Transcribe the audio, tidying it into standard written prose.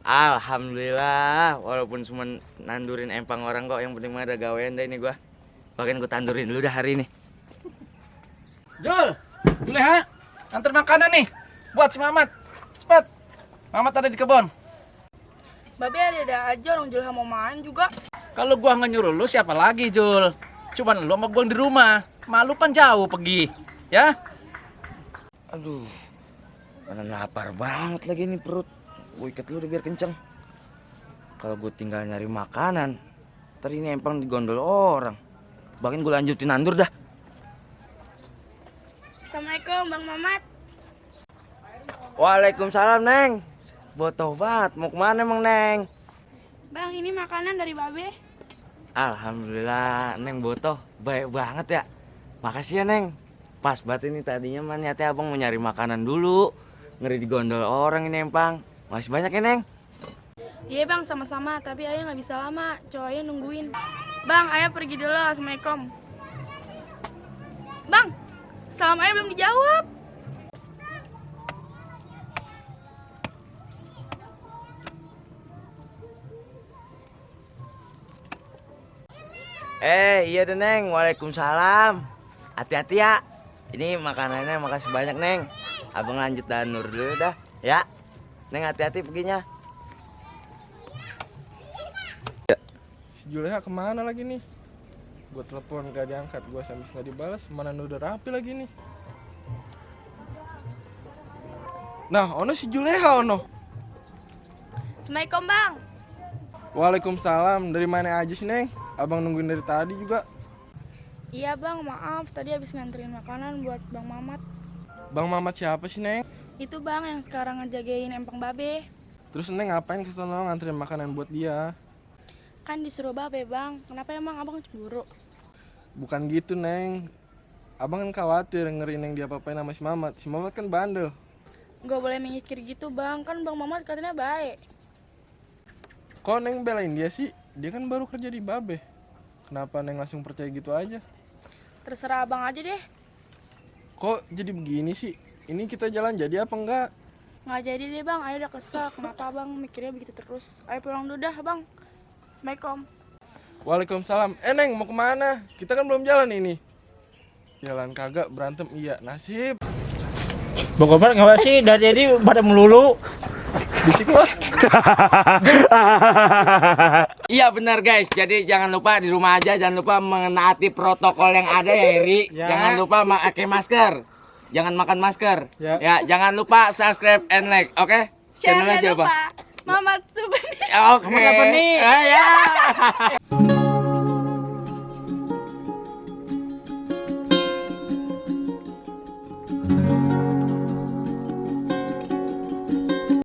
Alhamdulillah, walaupun cuma nandurin empang orang kok, yang penting mah ada gawean deh ini gua. Bahkan gua tandurin dulu dah hari ini. Jul, Juleha, antar makanan nih buat si Mamat. Cepet, Mamat ada di kebun. Babe ada aja orang Julha mau main juga. Kalau gua nggak nyuruh lu siapa lagi, Jul? Cuman lu sama gua di rumah. Malu pan jauh pergi, ya? Aduh, mana lapar banget lagi nih perut. Gue ikat dulu biar kenceng. Kalau gue tinggal nyari makanan, tadi ini empang digondol orang. Bahkan gue lanjutin nandur dah. Assalamualaikum Bang Mamat. Waalaikumsalam, Neng. Botoh banget, mau kemana emang, Neng? Bang, ini makanan dari Babe. Alhamdulillah, Neng Botoh, baik banget ya. Makasih ya, Neng. Pas banget ini tadinya mah niatnya abang mau nyari makanan dulu. Ngeri digondol orang ini empang. Masih banyak ya, Neng? Iya bang, sama-sama. Tapi ayah nggak bisa lama. Cowok ayah nungguin. Bang, ayah pergi dulu. Assalamualaikum. Bang, salam ayah belum dijawab. Iya deh, Neng. Waalaikumsalam. Hati-hati ya. Ini makanannya makasih banyak, Neng. Abang lanjut danur dulu dah, ya. Neng hati-hati perginya. Si Juleha kemana lagi nih? Gue telepon gak diangkat, gue SMS gak dibalas, mana udah rapi lagi nih. Nah, ono si Juleha ono. Assalamualaikum bang. Waalaikumsalam, dari mana aja sih, Neng? Abang nungguin dari tadi juga. Iya bang, maaf. Tadi habis nganterin makanan buat Bang Mamat. Bang Mamat siapa sih, Neng? Itu bang yang sekarang ngejagain empang Babe. Terus Neng ngapain ke sono nganterin makanan buat dia? Kan disuruh Babe bang. Kenapa emang abang cemburu? Bukan gitu, Neng. Abang kan khawatir ngeri Neng diapa-apain sama si Mamat. Si Mamat kan bandel. Gak boleh mikir gitu bang. Kan Bang Mamat katanya baik. Kok Neng belain dia sih? Dia kan baru kerja di Babe. Kenapa Neng langsung percaya gitu aja? Terserah abang aja deh. Kok jadi begini sih? Ini kita jalan jadi apa enggak? Nggak jadi deh bang, ayah udah kesel. Kenapa abang mikirnya begitu terus? Ayo pulang dulu dah bang. Assalamualaikum. Waalaikumsalam. Neng mau kemana? Kita kan belum jalan ini. Jalan kagak, berantem iya. Nasib. Bang Gopar nggak sih? Dari jadi pada melulu. Bisik lah. Iya benar, guys. Jadi jangan lupa di rumah aja, jangan lupa menaati protokol yang ada ya, Eri. Ya. Jangan lupa pakai masker. Jangan makan masker. Ya. Jangan lupa subscribe and like, oke? Channelnya siapa? Mamat Subani. Oke. Mamat apa nih? Ya.